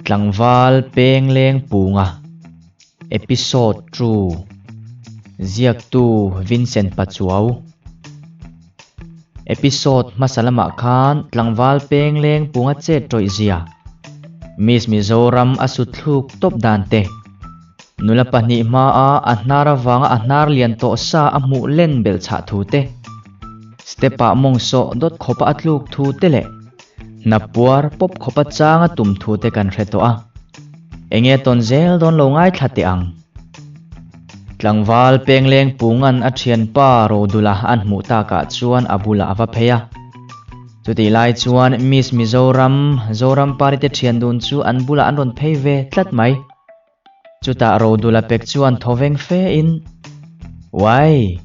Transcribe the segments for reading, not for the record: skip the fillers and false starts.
Tlangval Pengleng Punga Episode 2 Ziaktu Vincent Pachuau Episode hmasa lamah khan Tlangval Pengleng Punga chet tawih zia Miss Mizoram a sutthluk tawp dan te Nula pahnih hmaa a hnar avanga a hnar lian tawh sa a hmuh len belh chhah thu te Step ah mawng sawh dawt khawpa a tluk thu te leh Hnapuar pawp khawpa changa tum thu te kan hre tawh a, enge tawn zel dawn lo ngaithla teh ang. Tlangval Pengleng Pungan a thianpa Rodula an hmuh takah chuan a bulah a va phei a. Chutih lai chuan Miss Mizoram, Zoram Parite thian dun chu an bulah an rawn phei ve tlat mai. Chutah Rodula pek chuan thawveng fe in, Uai!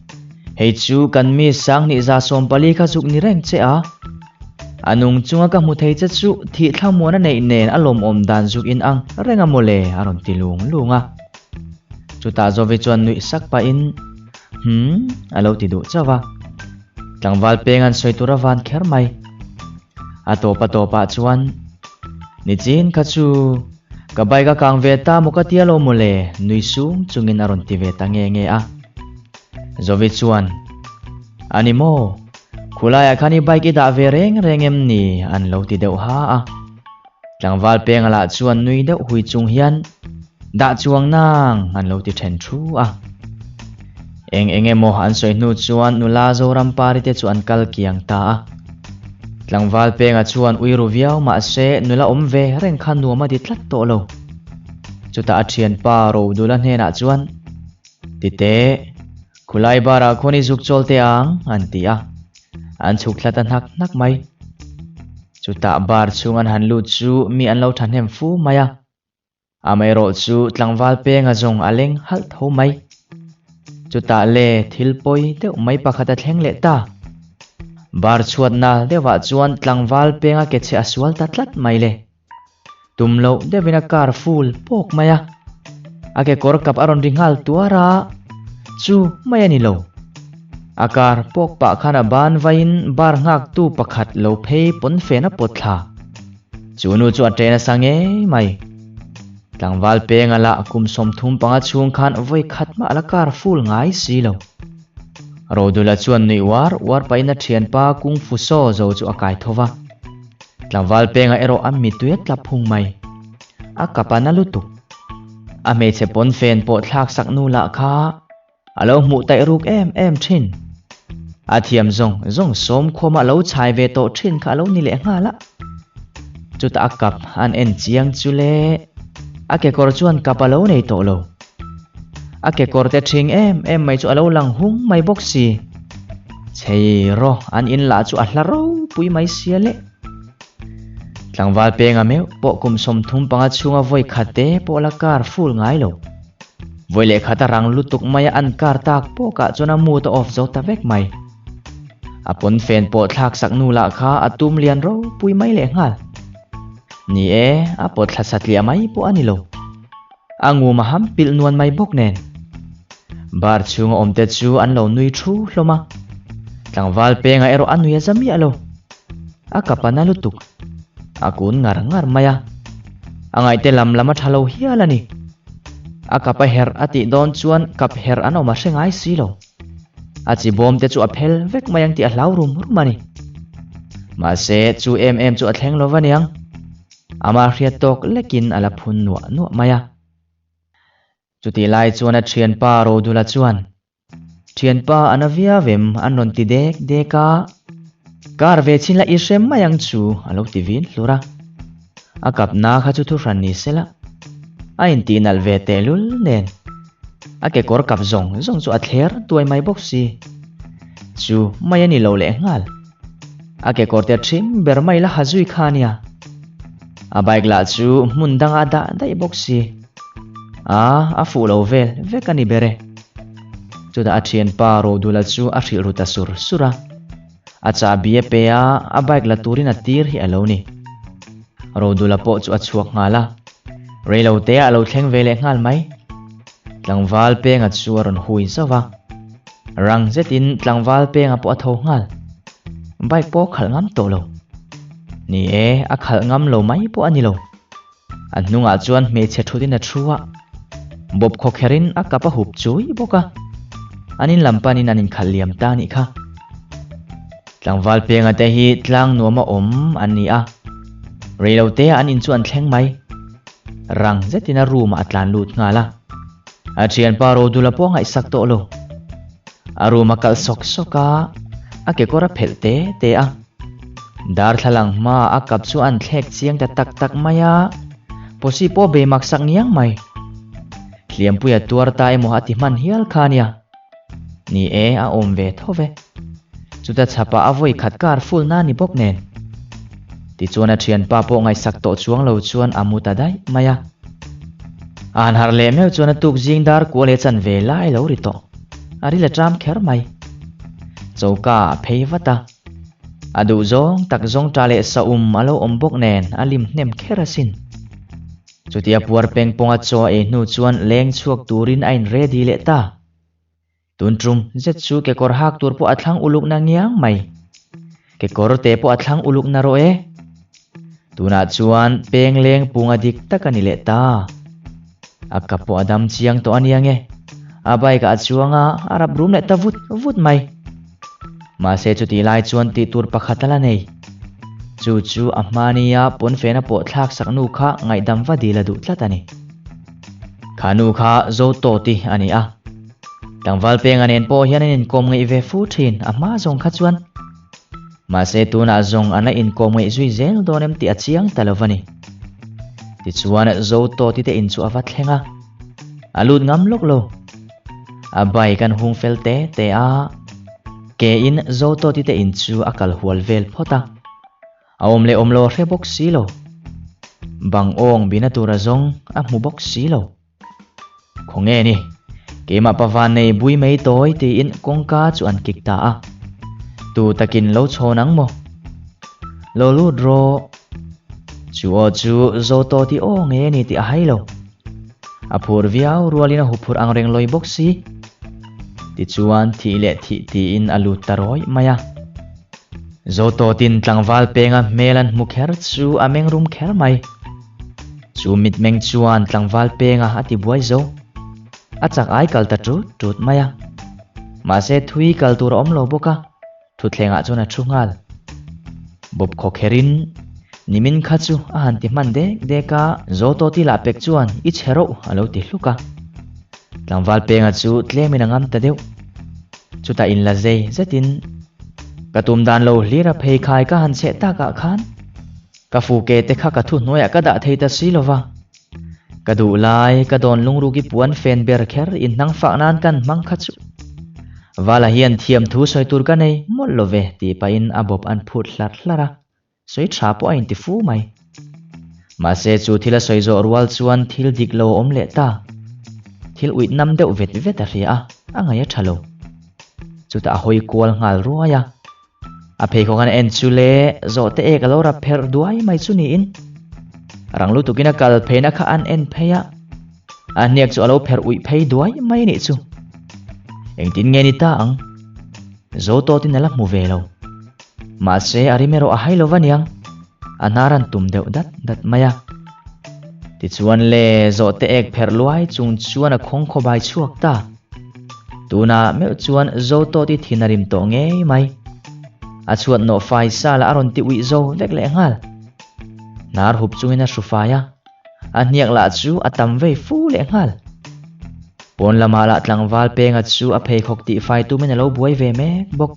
Hei chu kan mi Sanghnih 140 kha zuk ni reng che a. A nung chunga ka hmu thei che chu thih thlamuan a neih nen a lawmawm dan zuk in ang reng a mawle a rawn ti lung lung a. Chutah Zovi chuan nuih sak pahin, Hum, a lo ti duh chauh a. Tlangval peng an sawi tur a van kher mai. A tawp a tawpah chuan, Nichin kha chu ka bike a kang ve ta maw ka tia lo mawle, nui sung chungin a rawn ti ve ta nge nge a. Zovi chuan, A ni maw? Khulaiah khan i bike i dah ve reng reng em ni? an lo ti deuh ha a. Tlangval penga lah chuan nui deuh hui chung hian, Dah chuang nang, an lo ti then thu a. Eng eng emaw an sawi hnu chuan nula Zorampari te chu an kal kiang ta a. Tlangval penga chuan ui ru viau mahse nula awm ve reng kha nuam a ti tlat tawh lo. Chutah a thianpa Rodula hnenah chuan, Tite, khulai barah khawn i zuk chawl teh ang, an ti a. An chhuk thla ta hnak hnak mai. Chutah bar chhung an han lut chu mi an lo thahnem fu mai a. Amaherawh chu tlangval penga zawng a leng halh tho mai. Chutah le thil pawi deuh mai pakhat a thleng leh ta. Bar chhuat nal deuhah chuan tlangval penga ke chhe a sual ta tlat mai le. Tum loh deuhin a car full pawk mai a. A kekawr kap a rawn ri nghal tuar a, chu mai a ni lo. A car pawk pah khan a ban vaiin bar nghaktu pakhat lo phei pawn fen a pawt thla. Chu nu chu a ṭe nasa ngei mai. Tlangval penga lah kum 35 chhung khan vawi khat mah a la kar full ngai si lo. Rodula chuan nuih uar uar pahin a ṭhianpa kung fu saw zo chu a kai tho va. Tlangval penga erawh a mittui a tla phung mai. A kap a na lutuk. A hmeichhe pawn fen pawh thlak sak nu lah kha A lo hmuh taih ruk em em thin. A thiam zawng zawng sawmkhawma lo chhai ve tawh thin kha a lo ni leh nghal a. Chutah a kap an en chiang chu le, a kekawr chuan kap a lo nei tawh lo. A kekawr te thing em em mai chu a lo lang hung mai bawk si. Chhei rawh an in lah chu a hla ropui mai sia le. Tlangval penga meuh pawh kum 35 chhunga vawi khat te pawh la kar full ngai lo. Vawi leh khat a rang lutuk mai a an kar tak pawkah chuan a mood a off zo ta vek mai. A pawn fen pawh thlak sak nu lah kha a tum lian ropui mai leh nghal. Ni e, a pawt thla satliah mai pawh a ni lo. A ngum a ham pilh nuan mai bawk nen. Bar chhunga awmte chu an lo nui thu hlawm a. Tlangval penga erawh a nui a za miah lo. A kap a na lutuk. A kun ngar ngar mai a. A ngaihte lam lam a tha lo hial a ni. A kap a herh a tih dawn chuan kap herh an awm a hre ngai si lo. A chi bawm te chu a phel vek mai ang tih a hlau rum rum a ni. Mahse, chu em em chu a thleng lo va niang. Ama hriat tawk lekin a la phun nuah nuah mai a. Chutih lai chuan a thianpa Rodula chuan, Thianpa a na viau em? an rawn ti dek dek a. Kar ve chhin la i hrem mai ang chu, a lo ti vin hlur a. A kapna kha chu thuhran ni se la, a intih nalh ve tehlul nen. A kekawr kap zawng zawng chu a thler tuai mai bawk si. Chu mai a ni lo lehnghal. A kekawr te ṭhing ber mai la ha zui kha a nia. A bike lah chu hmun dangah a dah daih bawk si. A, a fuh lo vel vek a ni ber e. Chutah a ṭhianpa Rodula chu a hrilh ru ta sur sur a. A chahbi a pe a, a bike la turin a tir hi a lo ni. Rodula pawh chu a chhuak nghal a. Reilote a lo thleng ve leh nghal mai. Tlangval penga chu a rawn hui zauh va. Rang zetin tlangval penga pawh a tho nghal. Bike pawh a khalh ngam tawh lo. Ni e, a khalh ngam lo mai pawh a ni lo. A hnungah chuan hmeichhe thutin a thu a, bawp khawkherin a kap a hup chui bawk a, an in lam panin an inkhalh liam ta a nih kha. Tlangval Penga te hi tlang nuama awm an ni a, reilotea an in chu an thleng mai. Rang zetin a room ah a tlan lut nghal a, a thianpa Rodula pawh a ngaihsak tawh lo. A room a kalh sawk sawk a, a kekawr a phelh te te a. Darthlalang hma a kap chu an thlek chiang ta tak tak mai a, Posi pawh bei mak sak ngiang mai. Hliampuia tuar ta emaw a ti hman hial kha nia. Ni e, a awm ve tho ve. Chuta chhapah a vawi khat kar full na ni bawk nen. Tichuan a thianpa pawh ngaihsak tawh chuang lo chuan a mu ta daih mai a. A han harh leh meuh chuan a tuk zing dar kual leh chan ve lai lo ri tawh. A ril a ṭam kher mai. Choka a phei vat a. A duh zawng tak zawng ṭah leh saum a lo awm bawk nen a lim hnem kher asin. Chutia puar peng pawnga chaw a ei hnu chuan leng chhuak turin a in ready leh ta. Tun tum zet chu kekawr hak tur pawh a thlang uluk na ngiang mai. Kekawr te pawh a thlang uluk na rawh e. Tunah chuan peng leng punga dik tak a ni leh ta. A kap pawh a dam chiang tawh a nia nge. A bike ah a chuang a, a rap rum leh ta vut vut mai. Mahse chutih lai chuan tih tur pakhat a la nei. Chu chu a hmania pawnfena pawh thlak sak nu kha ngaihdam va dil a duh tlat a ni. Kha nu kha Zotawti a ni a. Tlangval Penga nen pawh hian an inkawm ngeih ve fu thin a hma zawng kha chuan. Mahse tunah zawng an la inkawm ngeih zui zel dawn em tih a chiang ta lo va ni. Tichuan Zotawti te in chu a va thleng a. A lut ngam lawk lo. A bike an hung fel te te a, ke in Zotawti te in chu a kal hual vel phawt a. A awm leh awm lo a hre bawk si lo. Bang awng bina tura zawng a hmu bawk si lo. Khawnge ni, keimah pavan nei bui mai tawi tiin kawngka chu an kik ta a. Tu takin lo chhawn ang maw? Lo lut rawh. Chu aw chu Zotawti aw ngei a ni tih a hai lo. A phur viau rualin a huphurh ang reng lawi bawk si. Tichuan thih leh thih tiin a lut ta rawih mai a. Zotawtin tlangval penga hmel an hmu kher chu a meng rum kher mai. Chu mitmeng chuan tlangval penga a ti buai zo. A chak ai kal ta tut tut mai a. Mahse thui kal tur a awm lo bawk a. Thutthlengah chuan a thu nghal. Bawp khaw kherin nimin kha chu a han ti hman dek dek a, Zotawti lah pek chuan i chhe roh a lo ti hluk a. Tlangval Penga chu tlemin a ngam ta deuh. Chutah in la zei zetin ka tum dan lo hlir a pheikhai ka han chheh takah khan ka fuke te kha ka thuhnuaiah ka dah thei ta si lova. Ka duh lai, ka dawn lungruk i puan fen ber kher in hnang fak nan kan hmang kha chu. Vala hian thiam thu sawi tur ka nei mawlh lo ve tih pahin a bawp an phut hlarh hlarh a, sawi tha pawh a inti fu mai. Mahse chu thil a sawi zawh rual chuan thil dik lo a awm leh ta. Thil uit nam deuh vet vet a hria a, a ngaih a tha lo. Chutah a hawi kual nghal ruai a. A pheikhawk an en chu le, zawhte ek a lo rap pherh duai mai chu niin. Rang lutukin a kal pheina kha an en phei a, a hniak chu a lo pherh uih phei duai mai nih chu. Engtin nge ni ta ang? Zotawtin a la hmu ve lo. Mahse a rim erawh a hai lo va niang, a hnar an tum deuh dat dat mai a. Tichuan le, zawhte ek pherh luai chung chuan a khawng khawbai chhuak ta. Tunah meuh chuan Zotawt i thin a rim tawh ngei mai. A chhuat nawh fai sa lah a rawn ti uih zo vek leh nghal. Hnar hup chungin a hru fai a, a hniak lah chu a tam vei fu leh nghal. Pawn lamah lah tlangval Penga chu a pheikhawk tih fai tumin a lo buai ve mek bawk.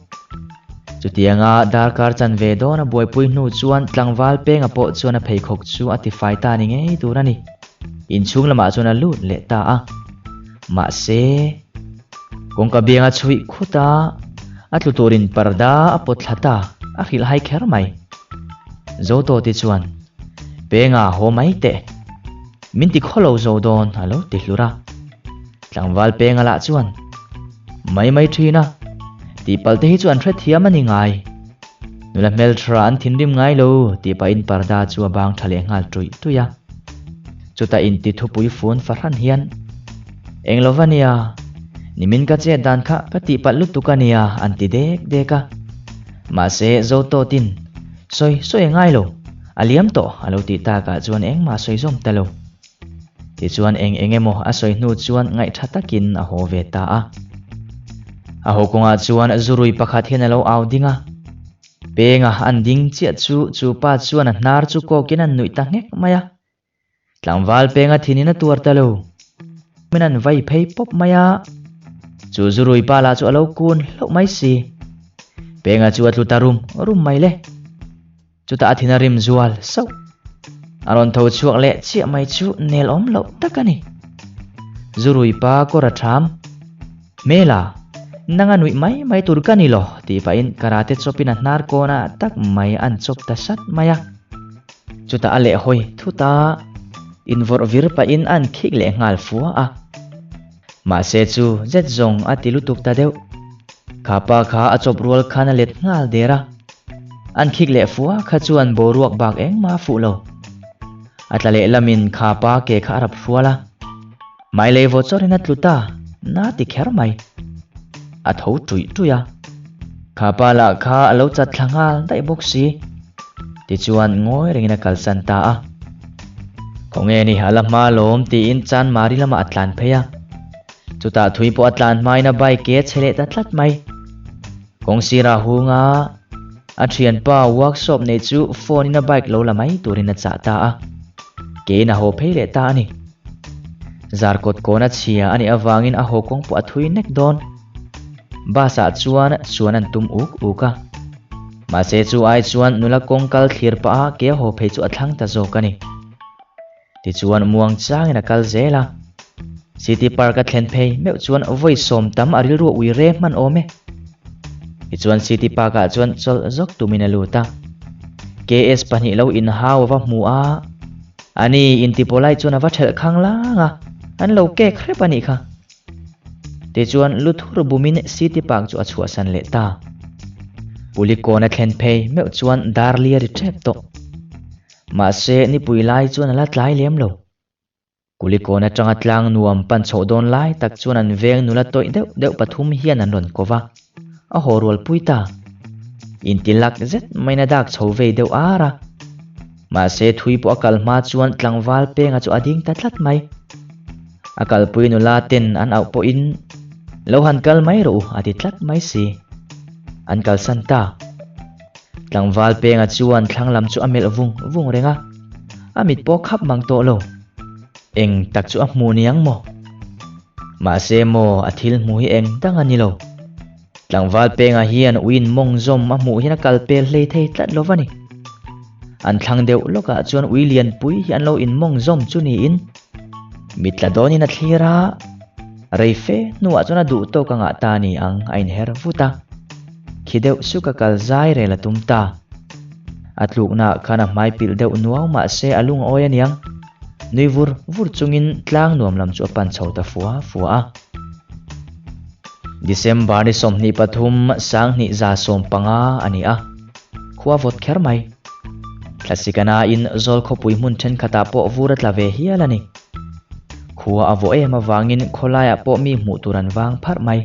Chutianga darkar chan ve dawn a buaipui hnu chuan tlangval Penga pawh chuan a pheikhawk chu a ti fai ta ni ngei tur a ni. Inchhung lamah chuan a lut leh ta a. Mahse, kawngka biang a chhuih khut a, a tlu turin parda a pawt thla ta, a hrilh hai kher mai. Zotawti chuan, Penga haw mai teh, min ti khaw lo zo dawn a lo ti hlur a. Tlangval Penga lah chuan, Mai mai thin a, tihpalh te hi chu an hrethiam a ni ngai. Nula hmeltha an thinrim ngai lo tih pahin parda chu a bang tha leh nghal tuih tuih a. Chutah inti thupui fun fahran hian, Eng lo va nia, nimin ka chet dan kha ka tihpalh lutuk a nia an ti dek dek a. Mahse Zotawtin, Sawi sawi a ngai lo. A liam tawh a lo tih takah chuan engmah a sawi zawm ta lo. Tichuan eng eng emaw a sawi hnu chuan ngaihtha takin a haw ve ta a. A haw kawngah chuan zurui pakhat hian a lo au ding a. Penga an ding chiah chu chu pa chuan a hnar chu kawkin an nuih ta nghek mai a. Tlangval penga thinin a tuar ta lo. Min an vai phei pawp mai a. Chu zurui pa lah chu a lo kun hlauh mai si. Penga chu a tlu ta rum rum mai le. Chutah a thin a rim zual sauh. A rawn tho chhuak leh chiah mai chu nel awm loh tak a ni. Zurui pa kawr a ṭham. Hmela, nang a nuih mai mai tur ka ni lo tih pahin karate chawpin a hnar kawnah tak mai an chawp ta sat mai a. Chutah a lehhawi thut a, invawrh vir pahin an khik leh nghal fua a. Mahse chu zet zawng a ti lutuk ta deuh. Kha pa kha a chawp rual khan a let nghal der a. An khik leh fua kha chuan boruak bak engmah a fuh lo. A tla leh lamin kha pa ke kha a rap hrual a. Hmai lei vaw chawrin a tlu ta, na ti kher mai. A tho ṭuih ṭuih a. Kha pa lah kha a lo chat thla nghal daih bawk si. Tichuan ngawi rengin a kalsan ta a. Khawnge ni a la hma lawm tiin Chanmari lamah a tlan phei a. Chutah thui pawh a tlan hmain a bike ke a chhe leh ta tlat mai. Kawng sirah hunga a thianpa workshop nei chu phone in a bike lo la mai turin a chah ta a. Kein a haw phei leh ta a ni. Zarkawt kawn a chhia a nih avangin a haw kawng pawh a thui nek dawn. Bus ah chuan chuan an tum uk uk a. Mahse chu ai chuan nula kawng kal thlir pah a ke a haw phei chu a thlang ta zawk a ni. Tichuan muang changin a kal zel a. City Park a thlen phei meuh chuan vawi sawm tam a rilru a ui re hman awm e. Tichuan City Park ah chuan chawlh zawk tumin a lut a. KS pahnih lo inhau a va hmu a. Ani intipawlai chuan a va thelh khang lang a, an lo kek hrep a nih kha. Tichuan Luthur bumin City Park chu a chhuahsan leh ta. Pulikawn a thlen phei meuh chuan dar li a ri tep tawh. Mahse nipui lai chuan a la tlai lem lo. Kulikawn atanga tlang nuam pan chhoh dawn lai tak chuan an veng nula tawih deuh deuh pathum hian an rawn ko va, a haw rual pui ta. Intilak zet maiin a dak chho vei deuh ar a. Mahse thui pawh a kal hma chuan tlangval penga chu a ding ta tlat mai. A kalpui nula ten an auh pawhin lo han kal mai rawh u a ti tlat mai si. An kalsan ta. Tlangval penga chuan thlang lam chu a melh vung vung reng a, a mit pawh khap mang tawh lo. Eng tak chu a hmuh ni ang maw? Mahse maw a thil hmuh hi eng dang a ni lo. Tlangval penga hian uiin mawng zawm a hmuh hian a kal pel hlei thei tlat lo va ni. An thlang deuh lawkah chuan ui lianpui hi an lo inmawng zawm chu niin mit tla dawnin a thlir a, rei fe hnuah chuan a duh tawk a ngah ta ni ang a inher vut a. Khi deuh suk a kal zai rel a tum ta. A tluknaah khan a hmai pilh deuh nuau mahse a lung a awi aniang. Nui vur vur chungin tlang nuam lam chu a pan chho ta fua fua a. December ni 23 2115 a ni a, khua vawt kher mai. Thlasikanain zawl khawpui hmun thenkhatah pawh vur a tla ve hial a ni. Khua a vawh em avangin khawlaiah pawh mi hmuh tur an vang pharh mai.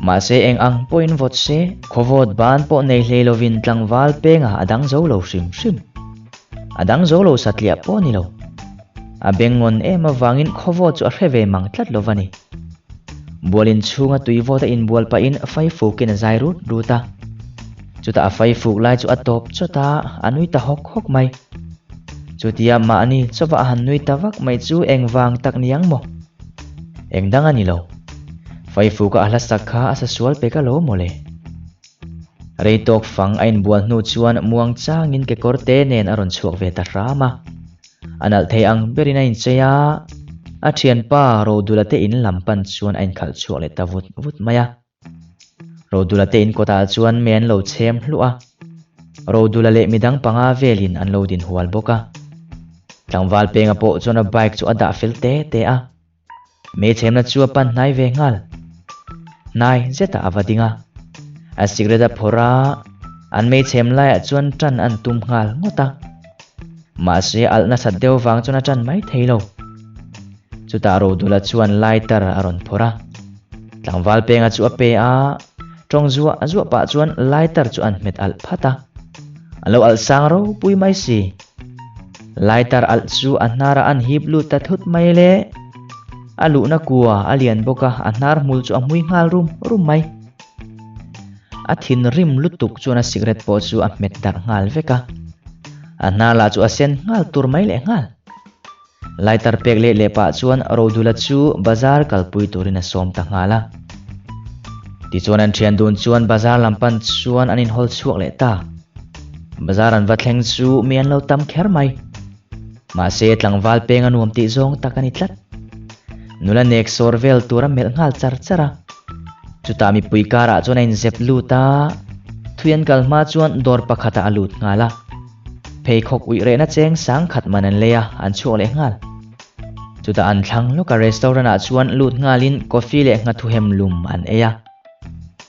Mahse eng ang pawhin vawt se, khawvawt ban pawh nei hlei lovin tlangval pengah a dang zo lo hrim hrim. A dang zo lo satliah pawh a ni lo. A bengngawn em avangin khawvawt chu a hre ve mang tlat lo va ni. Bualin chhunga tuivawt a inbual pahin faifukin a zai rut rut a. Chutah a faifuk lai chu a tawp chawt a, a nui ta hawk hawk mai. Chutia mahni chawva a han nui ta vak mai chu eng vang tak ni ang maw? Eng dang a ni lo. Faifuka a hlasak kha a sa sual pek alawm mawle. Rei tawk fang a inbual hnu chuan muang changin kekawr te nen a rawn chhuak ve ta hram a. A nalh thei ang berin a inchei a, a thianpa Rodula te in lam pan chuan a inkhalh chhuak leh ta vut vut mai a. Rodula te in kawtah chuan mei an lo chhem hluah a, Rodula leh midang panga velin an lo din hual bawk a. Tlangval penga pawh chuan a bike chu a dah fel te te a. Hmeichhemna chu a pan hnai ve nghal. Hnai zetah a va ding a. A cigarette a phawrh a, an hmeichhem laiah chuan tan an tum nghal ngawt a. Mahse alh nasat deuh vang chuan a tan mai thei lo. Chutah Rodula chuan lighter a rawn phawrh a. Tlangval penga chu a pe a, tawng zuah zuah pah chuan lighter chu an hmet alh phat a. A lo alh sang ropui mai si. Lighter alh chu a hnarah an hip lut ta thut mai le. A luhna kua a lian bawk a, a hnar hmul chu a hmui nghal rum rum mai. A thinrim lutuk chuan a cigarette pawh chu a hmet darh nghal vek a. A hnar lah chu a sen nghal tur mai leh nghal. Lighter pek leh leh pah chuan Rodula chu bazar kalpui turin a sawm ta nghal a. Tichuan an thian dun chuan bazar lam pan chuan an inhawl chhuak leh ta. Bazar an va thleng chu mi an lo tam kher mai. Mahse tlangval peng a nuam tih zawng tak a ni tlat. Nula nek sawr vel tur a melh nghal char char a. Chutah mipui karah chuan a inzep lut a, thui an kal hma chuan dawr pakhatah a lut nghal a. Pheikhawk uih rehna cheng sang khat man an lei a, an chhuak leh nghal. Chutah an thlang lawk a restaurant ah chuan lut nghalin coffee leh nghathuhem lum an ei a.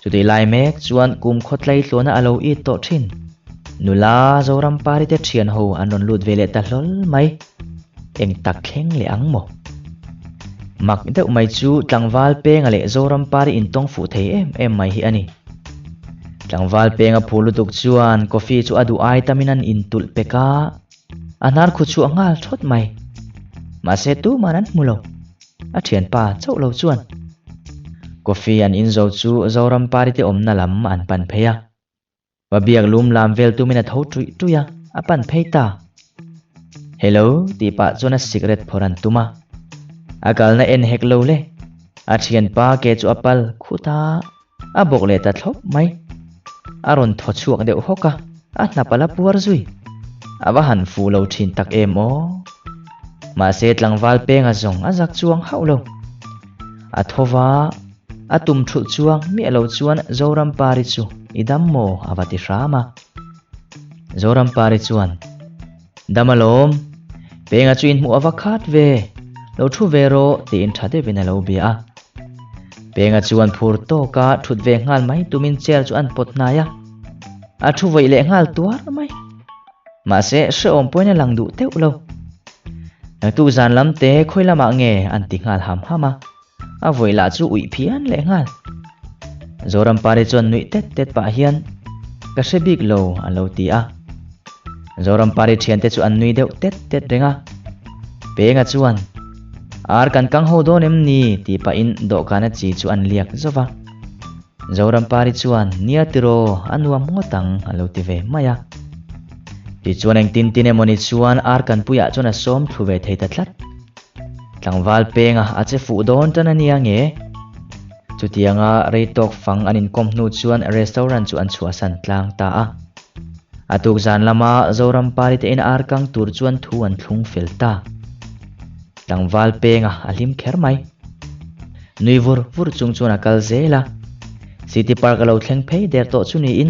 Chutih lai mek chuan kum khawtlai tluana a lo it tawh thin. Nula Zorampari te thian ho an rawn lut ve leh ta hlawl mai. Eng tak thleng leh ang maw? Mak deuh mai chu tlangval Penga leh Zorampari intawng fuh thei em em mai hi a ni. Tlangval Penga phur lutuk chuan coffee chu a duh ai tamin an intulh pek a, a hnar khu chhuah nghal thawt mai. Mahse tuman an hmu lo, a thianpa chauh lo chuan. Coffee an inzo chu Zorampari te awmna lam an pan phei a. Va biak lum lam vel tumin a tho ṭuih ṭuih a, a pan phei ta. Hello tih pah chuan a cigarette phawrh an tum a. A kalna en hek lo le. A thianpa ke chu a pal khut a, a bawk leh ta thlawp mai. A rawn thaw chhuak deuh hawk a, a hnap a la puar zui. A va han fuh lo thin tak em aw. Mahse tlangval penga zawng a zak chuang hauh lo. A tho va. A tum thulh chuang miah lo chuan Zorampari chu i dam maw a va ti hram a. Zorampari chuan, Dam alawm, Penga chu inhmuh a va khat ve, lo thu ve rawh tiin tha deuhin a lo bia a. Penga chuan phur tawka thut ve nghal mai tumin chair chu an pawt hnai a, a thu vawih leh nghal tuar mai. Mahse hrehawm pawhin a lang duh teuh lo. Naktuk zan lam te khawi lamah nge an ti nghal ham ham a. A vawi lah chu uih phian leh nghal. Zorampari chuan nuih tet tet pah hian, Ka hre bik lo, a lo ti a. Zorampari thiante chu an nui deuh tet tet reng a. Penga chuan, Ar kan kang ho dawn em ni? tih pahin dawhkana chi chu an liak zauh va. Zorampari chuan, Nia tiraw, a nuam ngawt ang, a lo ti ve mai a. Tichuan engtin tin emawni chuan ar kanpuiah chuan a sawm thlu ve thei ta tlat. Tlangval penga a che fuh dawn tan a nia nge? Chutianga rei tawk fang an inkawm hnu chuan restaurant chu an chhuahsan tlang ta a. A tuk zan lama Zoram Pari te in ar kang tur chuan thu an thlung fel ta. Tlangval penga a hlim kher mai. Nui vur vur chung chuan a kal zel a. City Park a lo thleng phei der tawh chu niin.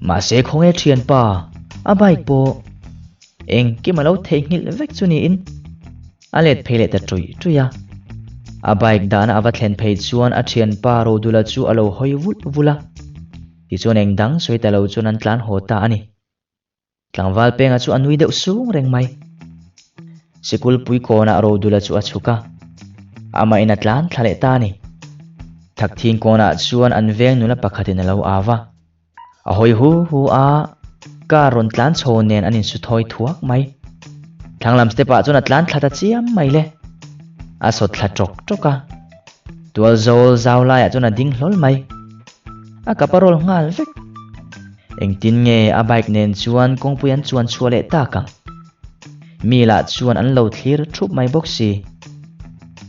Mahse khawnge thianpa, a bike pawh. Engkim a lo theihnghilh vek chu niin a let phei leh ta ṭuih ṭuih a. A bike dahna a va thlen phei chuan a ṭhianpa Rodula chu a lo hawi vulh vulh a. Tichuan eng dang sawi ta lo chuan an tlan haw ta a ni. Tlangval Penga chu a nui deuh sung reng mai. Sikul pui kawnah Rodula chu a chhuk a, amahin a tlan thla leh ta a ni. Thakthing kawnah chuan an veng nula pakhatin a lo au va. A hawi hu hu a, car rawn tlan chho nen an insu thawi thuak mai. Thlang lam step ah chuan a tlan thla ta chiam mai le. A sawt thla tawk tawk a. Tual zawl zau laiah chuan a ding hlawl mai. A kap a rawl nghal vek. Engtin nge a bike nen chuan kawngpui an chuan chhuah leh tak ang? Mi lah chuan an lo thlir thup mai bawk si.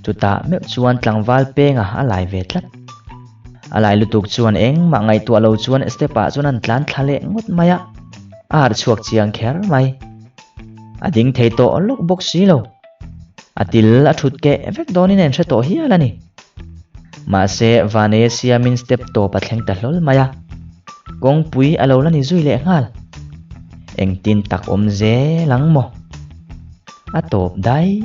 Chutah meuh chuan tlangval penga a lai ve tlat. A lai lutuk chuan engmah ngaihtuah lo chuan step ah chuan an tlan thla leh ngawt mai a, a harh chhuak chiang kher mai. A ding thei tawh lawk bawk si lo. A til a thut keh vek dawnin a inhre tawh hial a ni. Mahse, Vanei a siamin step tawp a thleng ta hlawl mai a, kawngpui a lo la ni zui leh nghal. Engtin tak awm zel ang maw? A tawp daih.